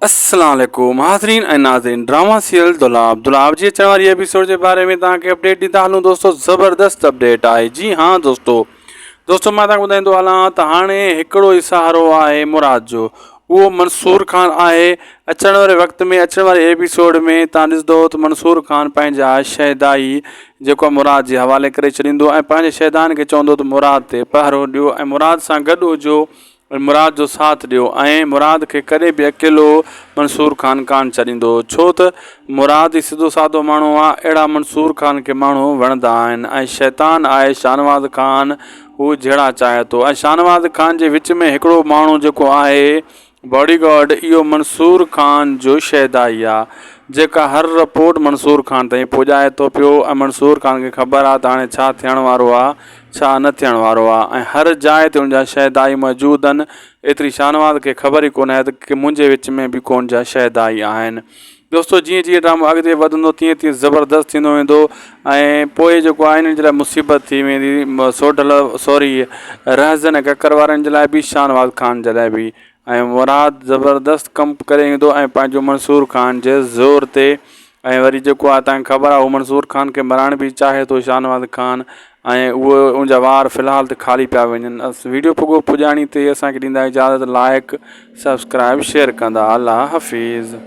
السلام عليڪم حاضرين ۽ ناظرين ڊراما سيريل دولاب دولاب جي اچڻ واري ايپيسوڊ جي باري ۾ توهان کي اپڊيٽ ڏيندا هلون دوستو زبردست اپڊيٽ آهي جي ها دوستو دوستو مان توهان کي ٻڌائيندو هلان ته هاڻي هڪڙو ئي سهارو آهي مراد جو اهو منصور خان آهي اچڻ واري وقت ۾ اچڻ واري ايپيسوڊ ۾ توهان ڏسندو ته منصور خان پنهنجا شهدائي جيڪو مراد جي حوالي ڪري ڇڏيندو ۽ پنهنجي شهدائن کي چوندو ته مراد تي پهرو ڏيو ۽ مراد سان گڏ هجو ۽ مراد جو ساٿ ڏيو ۽ مراد کي ڪڏهن به اڪيلو منصور خان ڪانه ڇڏيندو ڇو ته مراد ئي سڌو سادو ماڻهو آ اهڙا منصور خان کي ماڻهو وڻندا آهن ۽ شيطان آهي شاهنواز خان هو جهيڙا چاهي ٿو ۽ شاهنواز خان جي وچ ۾ هڪڙو ماڻهو جيڪو آهي باڊي گارڊ اهو منصور خان جو شهدائي آ جيڪا هر رپورٽ منصور خان تائين پڄائي ٿو پيو ۽ منصور خان کي خبر آ ته هاڻي ڇا ٿيڻ وارو آ ڇا نه ٿيڻ وارو آ ۽ هر جاء تي ان جا شهدائي موجود آهن ايتري شاهنواز کي خبر ئي ڪونه آهي ته منهنجي وچ ۾ به ڪون جا شهدائي آهن دوستو جيئن جيئن ڊرامو اڳتي وڌندو تيئن تيئن زبردست ٿيندو ويندو ۽ پوء جيڪو آهي ان جي لاء مصيبت ٿي ويندي سوڍل سوري رهزن ۽ ڪڪر وارن جي لاء به شاهنواز خان جي لاء به ۽ مراد زبردست ڪم ڪري ايندو ۽ پنهنجو منصور خان جي زور تي ۽ وري جيڪو آهي تنهن کي خبر آهي هو منصور خان کي مرائڻ به چاهي ٿو شاهنواز خان ۽ اهو ان جا وار في الحال ته خالي پيا وڃن ويڊيو پڳو پڄاڻي تي اسان کي ڏيندا اجازت لائڪ سبسڪرائب شيئر ڪندا الله حفيظ.